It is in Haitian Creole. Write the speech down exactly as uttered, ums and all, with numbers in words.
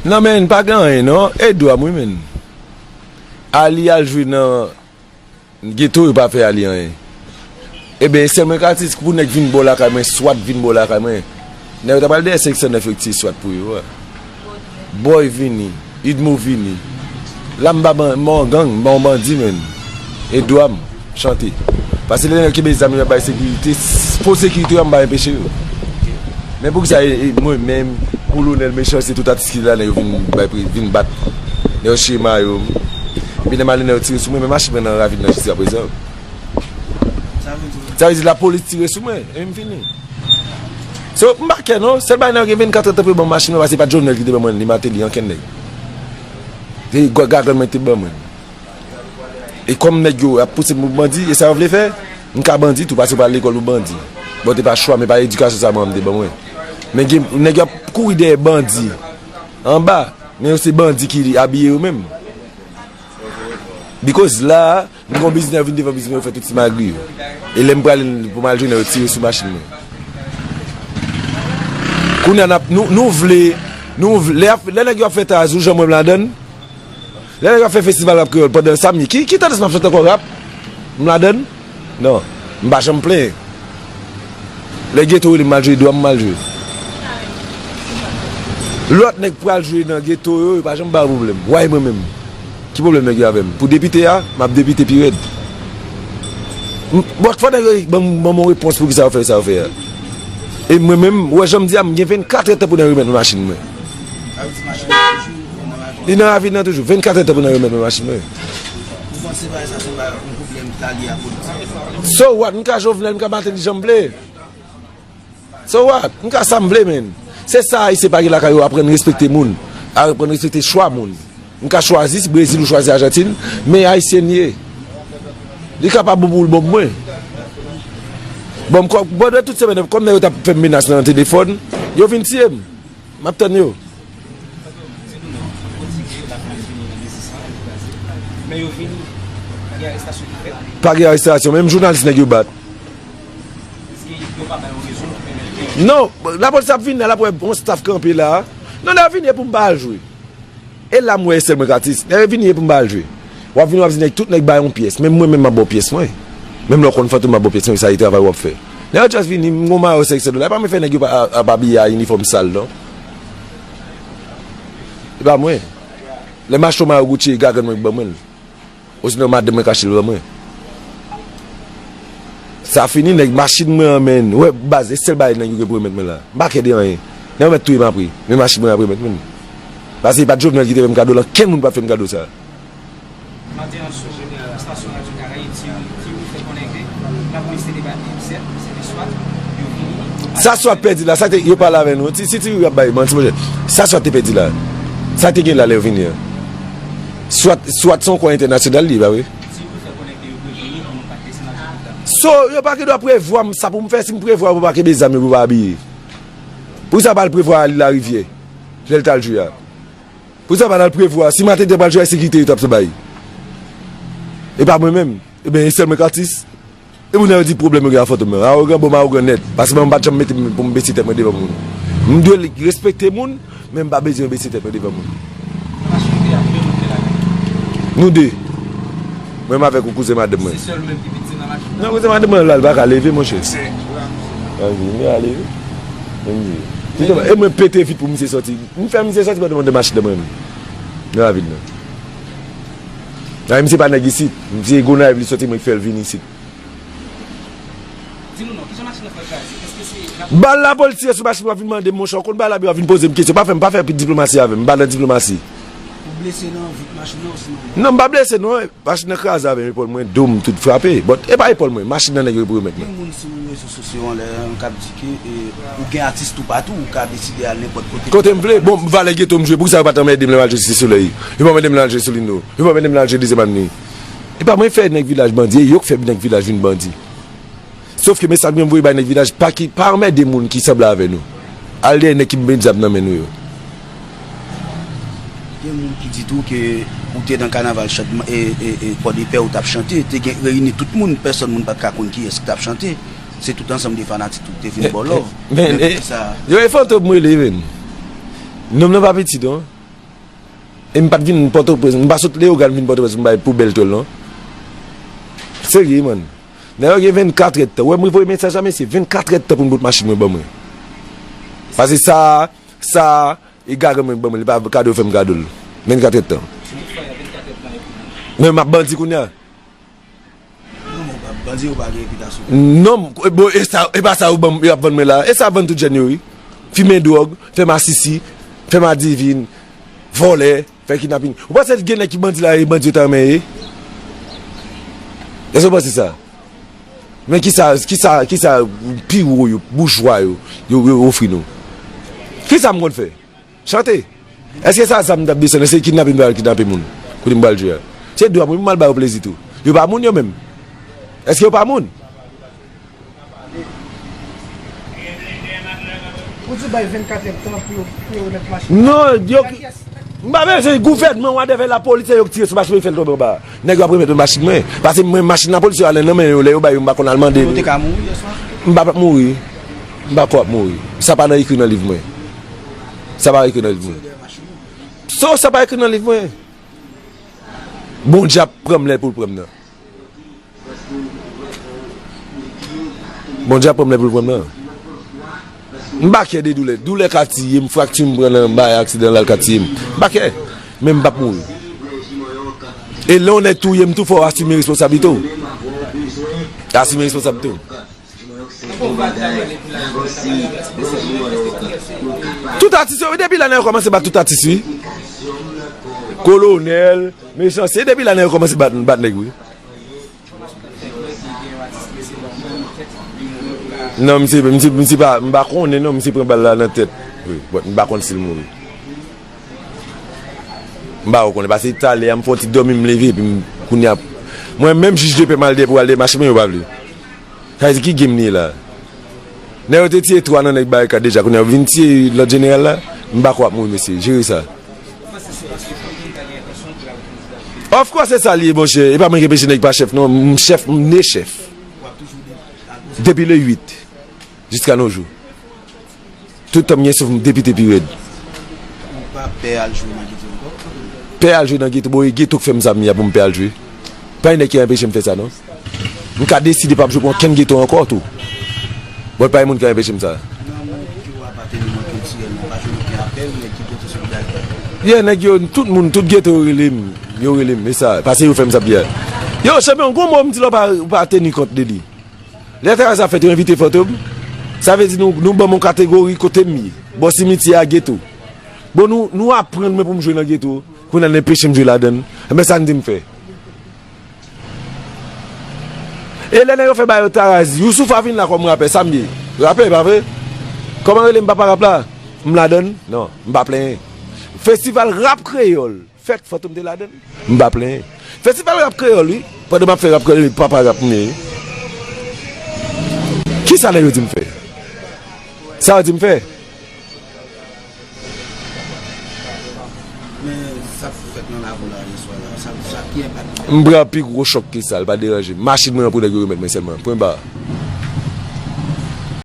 Non, men, pa gen anyen, non. E dwa m, wi, men. Ali al jwe nan geto, yo pa fè Ali anyen. Ebyen, sèlman Katis, pou nèg vin bò lakay mwen, swat vin bò lakay mwen. Nèg yo ta pral dèyè senk san nèf yo ki tiye swat pou yo a. Boy vini, Idmo vini. La m pa ban-, m pa yon gang, m pa yon bandi, menn. E dwa m, chante. Paske lè nèg kenbe zam yo ap bay sekirite, s-, pou sekirite yo, m pa enpeche yo. Men poukisa e, e mwen menm, kolonèl Mechanste, tout atis ki la, nèg yo vin bay pri, vin bat. Nèg yo chire mayo m. Epi lè m ale, nèg yo tire sou mwen, men machin mwen nan ravin nan jiskaprezan. Sa vle di lapolis tire sou mwen, e m fini. So, m pa kè non, sèl bagay nan gen vennkat èdtan pou yo ban m machin mwen, paske se pa t Jovenel ki te ban mwen li, Martelly, ankenn nèg. Se gwa-, gagann mwen ki te ban mwen. E kòm nèg yo ap pouse m pou bandi, e sa yo vle fè, m ka bandi tou, paske m pa al lekòl pou bandi. Bon, te pa chwa, men pa edikasyon sa manman m te ban mwen. Men gen nèg yo ap kouri dèyè bandi anba, men yo se bandi ki abiye yo menm. Because la, m gon biznis, yo vin devan biznis mwen, yo fè tout ti magri yo. E lè m prale pou m al jwenn yo, yo tire sou machin mwen. Kounye a n ap, nou, nou vle, nou vle, lè, lè nèg yo ap fè tazou, jan mwen m ladann, lè nèg yo ap fè festival rap kreyòl, pandan sa m ye, ki, ki tandans m ap chante ankò rap? M ladann? Non, m pa janm plenyen. Lè geto rele m al jwe, dwa m m al jwe. Lòt nèg pral jwe nan geto yo, yo pa janm ba yo pwoblèm. Why mwen menm? Ki pwoblèm nèg yo avè m? Pou depite a, m ap depite pi rèd. M, bon, fò nèg yo ban m, ban m yon repons pou kisa yo fè sa yo fè a. E mwen menm, ou wè jan m di a, m gen vennkat èdtan pou nèg remèt mwen machin mwen. Li nan ravin nan toujou. Vennkat èdtan pou nèg remèt mwen machin mwen. Ou panse bagay sa se yon bagay, yon pwoblèm ta li a politik? So what? M ka Jovenel, m ka Martelly jan m vle. So what? M ka sa m vle, menn. Se sa Ayisyen pa gen lakay yo, aprann respekte moun. Aprann respekte chwa moun. M ka chwazi si Brezil ou chwazi Ajantin, men Ayisyen l ye. Li kapab bon pou l bon pou mwen. Bon, m kò-, pandan tout semèn nan, kòm nèg yo t ap fè m menas nan telefòn, yo vin tiye m. M ap tann yo. Men yo vini, pa gen arestasyon ki fèt. Pa gen arestasyon, menm jounalis nèg yo bat. Èske yo pa bay yon rezon ki pèmèt ke... Non, lapolis ap vini la, l ap wè yon staff kanpe la. Non, lè yo vini, e pou m pa al jwe. E la m wè e sèl mwen k atis. Lè yo vini, e pou m pa al jwe. W ap vini, w ap di nèg, tout nèg bay yon pyès. Menm mwen menm, m ap ba w pyès mwen. Menm lè w konn Fantom, m ap ba w pyès mwen, sa e travay w ap fè. Nèg yo just vini, m gon mayo senk san dola. E pa mwen fè nèg yo pa, ap abiye a inifòm sal, non. E pa mwen. Lè m achte yon mayo Gucci, e gagann mwen ki ban mwen l. Osinon madanm mwen k achte l ban mwen. Sa fini, nèg, machin mwen an, menn. Wè, baz, e sèl bagay nèg yo gen pou remèt mwen la. M pa kè de anyen. Nèg yo mèt touye m apre. Men machin mwen ap remèt mwen. Paske e pa t Jovenel ki te fè m kado l, ankenn moun pa t fè m kado sa. Maten an sou estasyon Radyo Karayib, Thierry, Thierry fè konnen ke lapolis te debake, sèt, se te swat, yo vini. Sa swat pèdi la, sa te, yo pale avè nou. Ti, si Thierry ap bay manti, monchè. Sa swat te pèdi la. Sa te gen la lè yo vini an. Swat, swat se yon kò entènasyonal li ye, pa vre? Thierry fè konnen ke yo preveni pou nou pa t desann al jwe koup la. So, yo pa gen dwa prevwa m sa pou m fè, si m prevwa pou pa kenbe zam yo, pou pa abiye. Poukisa yo pa al prevwa Ali Larivyè, lè l t al jwe a? Poukisa yo pa t al prevwa, si Martelly te pral jwe a, sekirite yo t ap bay. E pa mwen menm. Ebyen, e sèl mwen k atis. E pou nèg yo di pwoblèm yo gen ak Fantom nan. Awogan, bon, m awogan nèt. Paske mwen pa t janm mete m pou m bese tèt mwen devan moun. M dwe respekte moun, men m pa bezwen bese tèt mwen devan moun. Nou de. Mwen menm avèk yon kouzen madanm mwen. Se sèl ou menm ki piti nan machin nan? Non, kouzen madanm mwen la, li pa ka leve, monchè. Anvi, m a leve. M di. E mwen pete vit pou misye sòti. M fè misye sòti pandan m anndan machin nan mwen menm. Nan ravin nan. Ay, misye pa nèg isit. Misye Gonayiv li sòti, mwen ki fè l vin isit. Di nou non, kijan machin nan fè kraze? Èske se lapolis? Bal lapolis tire sou machin, w ap vin mande m, monchè, w konn bal la, w ap vin poze m kesyon. Pa fè m, pa fè diplomasi avè m, m pa nan diplomasi. Ou blese nan vit machin nan osinon? Non, m pa blese non. Machin nan kraze avè m, epòl mwen, do m tout frape. But e pa epòl mwen, machin nan nèg yo pou remèt mwen. Gen moun sou rezo sosyo an lè an k ap di ke, e, ou gen atis toupatou, ou ka deside al nenpòt kote. Kote m vle. Bon, valè geto m jwe, poukisa yo pa t anmède m lè m al jwe Site Solèy? Yo pa anmède m lè m al jwe Solino. Yo pa anmède m lè m al jwe Dezyèm Avni. E pa mwen fè nèg vilaj bandi, e yo k fè nèg vilaj vin bandi. Sòf ke mesaj mwen voye bay nèg Vilaj, pa ki, pa anmède moun ki sanble avè nou. Al dèyè nèg ki met zam nan men nou yo. Gen moun ki di tou ke ou te nan kanaval chan- e, e, e, Pòdepè ou t ap chante, te gen reyini tout moun, pèsòn moun pa t ka konn kiyès ki t ap chante. Se tout ansanm de fanatik ou te vin ba w love. Men, men, men, e, sa, yo e fantom rele, men. Nonm nan pa piti, non. E m pa t vin Pòtoprens, m pa sot Leyogàn vin Pòtoprens pou m bay poubèl tòl, non. Serye, man. Nèg yo gen vennkatrè tan. Ou wè, mwen voye mesaj a mesye, vennkatrè tan pou m pot machin mwen ban mwen. Pase sa, sa, e garan mwen ban mwen, li pa kado fè m kado l. Vennkatrè tan. Men m ap bandi kounye a. Non, men w pa bandi, ou pa gen repitasyon. Non, bon, e sa, e pa sa yo ban m, yo ap vann mwen la. E sa vann tout jèn yo, wi. Fimen dwòg, fè masisi, fè madivin, vòlè, fè kidnapin. Ou panse gen nèg ki bandi la, e bandi yo ta renmen ye? Èske w panse sa? Men kisa, kisa, kisa pi wo yo, boujwa yo, yo, yo ofri nou? Kisa m konn fè? Chante. Èske sa zam m t ap desann? Èske kidnape m t al kidnape moun? Kote m pral jwe a? Se dwa mwen pou m al ba yo plezi tou. Yo pa moun yo menm. Èske yo pa moun? Ou di bay vennkat èd tan pou yo, pou yo remèt machin. Non, yo. M pa bezwen gouvènman, whatever, lapolis, se yo ki tire sou machin mwen, fè l tonbe anba. Nèg yo ap remèt mwen machin mwen. Pase mwen, machin lapolis yo ale nan men yo, lè yo bay yo, m pa konn al mande. Ou te ka mouri yèswa? M pa p ap mouri. M pa kwè w ap mouri. Sa pa nan ekri nan liv mwen. Sa pa ekri nan liv mwen. So, sa pa ekri nan liv mwen. Bondye ap pran m lè pou l pran m nan. Bondye ap pran m lè pou l pran m nan. M pa kè de doulè. Doulè ka tiye m, frakti m pran nan bay aksidan la, l ka tiye m. M pa kè. Men m p ap mouri. E lè yon nèg touye m tou, fò w asime responsablite w. Asime responsablite w. Tout atis yo, wi, depi lane yo kòmanse bat tout atis, wi. Kolonèl, mechansye, depi lane yo kòmanse bat, bat nèg, wi. Non, misye, misye, misye pa, m pa konnen non, misye pran bal la nan tèt. Wi, but m pa konn si l mouri. M pa konnen, paske talè a m fè yon ti dòmi, m leve, epi m, kounye a, mwen menm jij de pè m al dèyè pou al dèyè machin mwen, yo pa vle. Sa vle di ki game li ye la? Nèg yo te tiye twa nan nèg Barikad deja, kounye a yo vin tiye lòt jeneral la? M pa kwè w ap mouri, mesye. Jere sa. Of course, se sa li ye, monchè. E pa mwen ki enpeche nèg pa chèf, non. M chèf, m ne chèf. Depi le uit, jiska nos jours. Tout tan m gen souf, m depite pi rèd. Ou pa pè al jwe nan geto ankò? Pè al jwe nan geto? Bon, e geto k fè m sa m ye a pou m pè al jwe? Pa gen nèg ki anpeche m fè sa, non. M ka deside p ap jwe pou okenn geto ankò tou. Bon, pa gen moun ki anpeche m sa. Nan moun ki w apateni nan kiltirèlman, pa jwenn okenn apèl, nèg ki geto solidarite? Yeah, nèg yo, tout moun, tout geto yo rele m. Yo rele m, e sa, paske yo fè m sa m ye a. Yo, chanpyon, gon mo m di la w pa, w pa teni kont de li. Lè travay sa fèt, yo envite Fantom. Sa vle di nou, nou ban m yon kategori kote m ye. Bò simityè a, geto. Bon, nou, nou aprann mwen pou m jwe nan geto. Kounye a, n enpeche m jwe ladan l. Enben, sa n di m fè? E lè nèg yo fè ba yo Tarazi, Youssoupha vin la kòm rapè, sa m ye? Rapè, pa vre? Kòman rele m papa rap la? M ladan l? Non, m pa plenyen. Festival rap kreyòl. Fèt, Fantom te ladan l. M pa plenyen. Festival rap kreyòl, wi. Pandan m ap fè rap kreyòl, papa rap m ye, wi. Kisa nèg yo di m fè? Sa yo di m fè? Men, sa k fèt nan lakou la yèswa la, sa, sa ki enpak li fè? M pran pi gwo chòk ke sa, l pa deranje m. Machin mwen an pou nèg yo remèt mwen sèlman. Pwen ba.